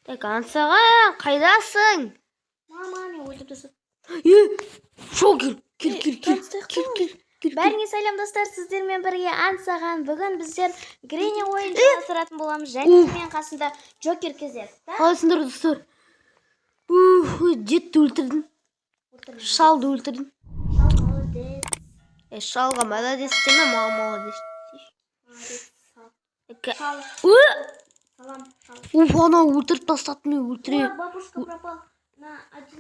Так, Аңсаған, қайдасың? Мама, мен өлтіріп тастады. Е, Шокер, кел, кел, кел, Таныстайық кел, қой. кел, кел, кел. Бәріңе сәлем, достар, сіздермен бірге Аңсаған. Бүгін біздер Гренни ойын жалғастыратын боламыз және Уф. мен қасында Джокер кезеді, да? Қалайсыңдар, достар? Уф, дедті өлтірдім, Өлтірдім. шалды өлтірдім. Шал молодец. Е, шалға молодец деме, маған молодец. Молодец. Шал. Шал. Шал. Салам, шал. Уф, анау өлтіріп тастады, мен өлтіре. Ой, бабушка пропал на 1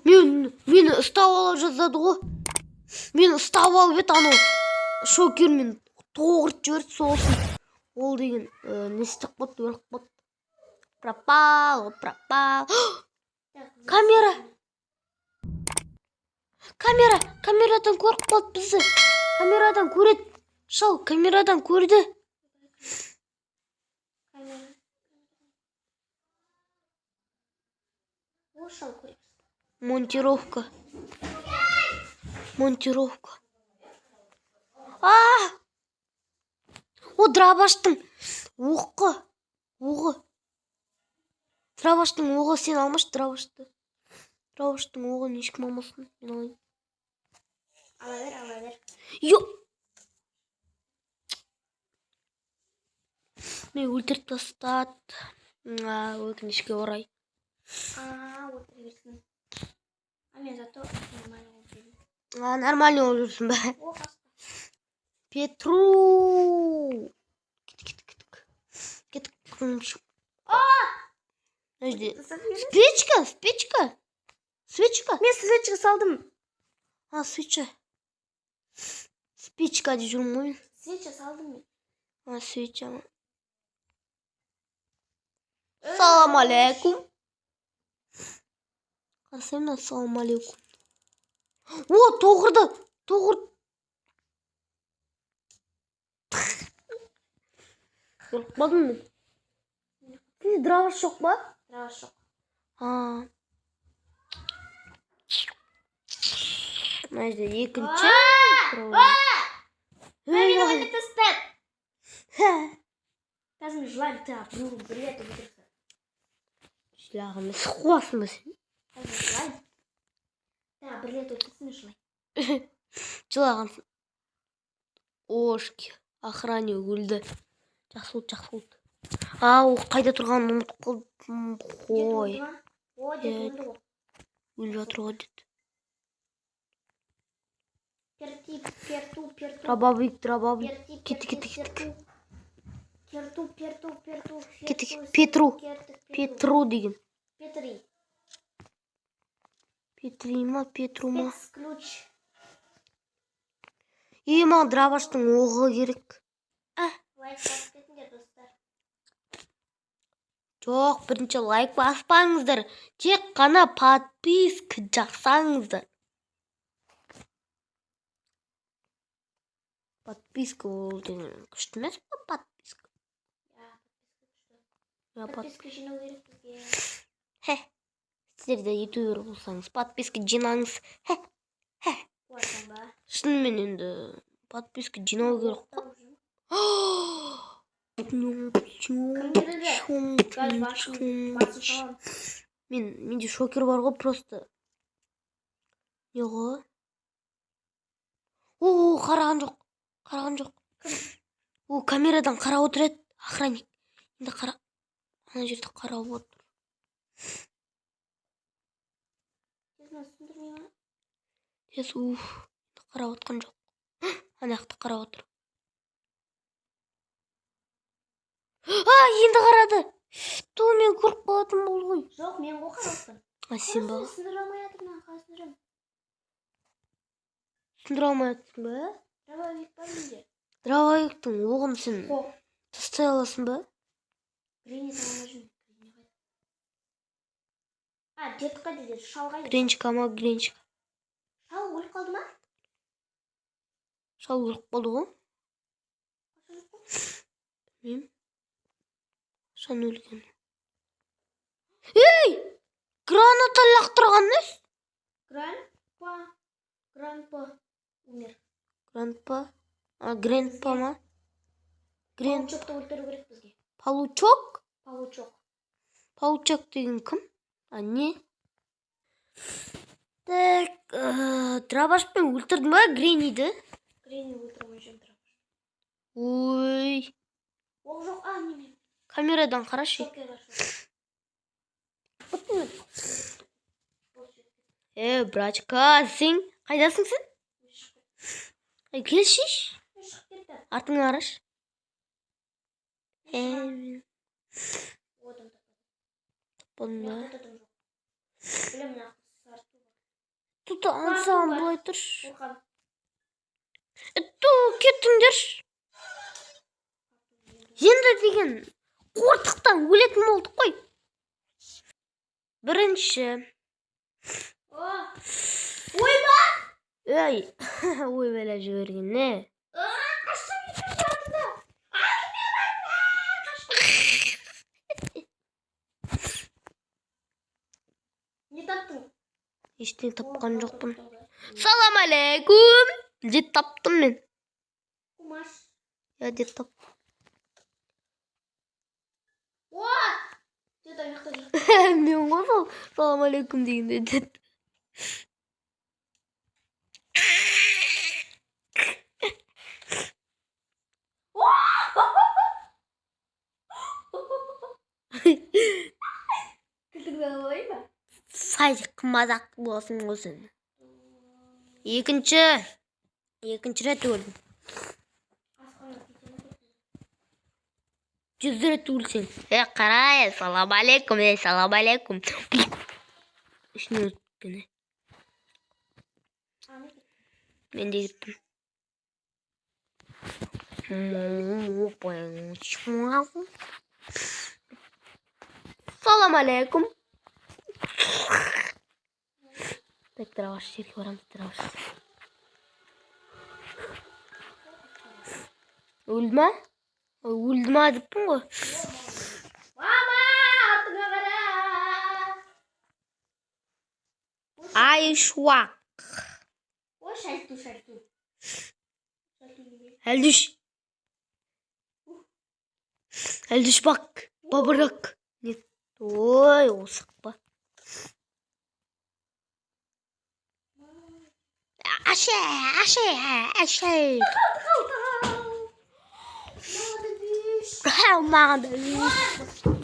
минут. Мені ұстап ала жаздады ғой. Мені ұстап алып еді, анау шокермен тоғырт жіберді сосын. Ол деген не істеп қалды, өліп қалды. Пропал, пропал. Так, Камера. Камера, камерадан көріп қалды бізді. Камерадан көреді. Шал, камерадан көрді. Камера. О, шал көреміз. Монтировка. Монтировка. А! О, дробаштың оқы. Оғы. Дробаштың оғы, сен алмашы дробашты. Дробаштың оғын ешкім алмасын. Мен алайын. Ала бер, ала бер. Йо! Мен өлтіріп тастады. А, өкінішке орай. А, өлтіре берсін. А мен зато нормально болып жүрмін. А, нормально болып жүрсің бе? О, қасқа. Петру! Кеттік, кеттік, кеттік. Кеттік. Мына жерде спичка, спичка. Свечка. Мен свечка салдым. А, свеча. Спичка деп жүрмін ғой мен. Свеча салдым мен. А, свеча ма? Салам алейкум. Қарасай мына, салам алейкум. О, тоғырды. Тоғыр. Өліп қалдым мен. Сенде дробаш жоқ па? Дробаш жоқ. А. Мына жерде екінші. Мені Ей, өлтіріп тастады. ха. Қазір мен жылаймын, ты біреу бір рет өлтірді. Жылаған емес, қуасың ба сен? Қазір мен жылаймын. Та бір рет өлтірсін, мен жылаймын. Жылағансың. Ошки, охранник өлді. Жақсы болды, жақсы болды. А, ол қайда тұрғанын ұмытып қалдым Дед ғой. өлді ма? О, дед Дед. өлді ғой. Өліп жатыр ғой дед. Перти, перту, перту. Дробовик, дробовик. Перти, Кеттік, перти, кеттік, кеттік. Керту, перту, перту, Кеттік, ферту, Петру. кертік, петру. Петру деген. Петри. Петри ма, Петру ма? Спец ключ. Е, маған дробаштың оғы керек. Лайк басып кетіңдер, достар. Жоқ, бірінші лайк баспаңыздар. Тек қана подписка жасаңыздар. Подписка ол деген күшті емес па, подписка? Я, Я подписка жинау керек бізге. Хе. Сіздер де ютубер болсаңыз, подписка жинаңыз. Хе. Қуасың ба? Шынымен енді подписка жинау керек қой. Кім келді? Қазір басын саламын. Менде шокер бар ғой просто. Не ғой? О, қараған жоқ. Қараған жоқ. О, камерадан қарап отыр еді охранник. Енді қара. Ана жерде қарап отыр. Тез түсіндірмей ма? Тез, уф. Енді қарап отқан жоқ. Ана жақта қарап отыр. А, енді қарады. Ту, мен көріп қалатын болды ғой. Жоқ, мен ғой қарап отырмын. А, сен ба? Сындыра алмай жатырмын, қалай сындырамын? Сындыра алмай жатырсың ба? Дробовик бар менде. Дробовиктің оғын сен Қо. тастай аласың ба? Гренни таба алмай жүрмін. Гренни қайда? А, дед қайда, дед? Шал қайда? Гренчика ма, Гренчика. Шал өліп қалды ма? Шал өліп қалды ғой. Қашан өліп қалды? Білмеймін. Қашан өлген? Ей! Граната лақтырған несі? Гранпа, гранпа умер. Грандпа? А, грандпа ма? Паучокты өлтіру керек бізге. Паучок? Паучок. Паучок деген кім? А, не? Так, дробашпен өлтірдің ба Гренниді? Гренни өлтіріп қойған дробаш. Ой, Ол жоқ, а, неме. Камерадан қарашы. Шокер бар, шокер. Е, братка, сен қайдасың сен? Ей, келші. Мен шығып кетті. Артыңа қарашы. Е, мен Одан таппадым. таппадым Мен да. қайтадан жоқ. Білемін, мына сары ту бар. Тут ансаған былай тұршы. Қорқамын. Е, ту, кеттіңдерші. Енді деген қортықтан өлетін болдық қой. Бірінші. О! Ойба! Ей, ойбайлап жіберген не? Қаштым екінші артында. Не таптың? Ештеңе тапқан жоқпын. Салам алейкум. Дед таптым мен. Кумаш. Я дед тап. О! Дед аяқта жүр. Мен ғой сол салам алейкум дегенде дед. Күлдіңді алайын ба? Сайық мазақ боласың ғой сен. Екінші. Екінші рет өлдім. Асхана кетемін. 100 рет өлсең. Е, қарай, салам алейкум, е, салам алейкум. Ішінен өткен, е. А, не кетті? Мен де кеттім. Салам алейкум. Так, дробаш жерге барамыз, дробаш. Өлді ма? Ой, өлді ма деппін ғой. Мама, артыңа қара. Айшуақ. О, шальту, шальту. Шальту неме? Әлдүш. Әлдүш бак. Бабырак. Не? Ой, осық па. Аше, аше, аше. Маған да беш. Маған да беш.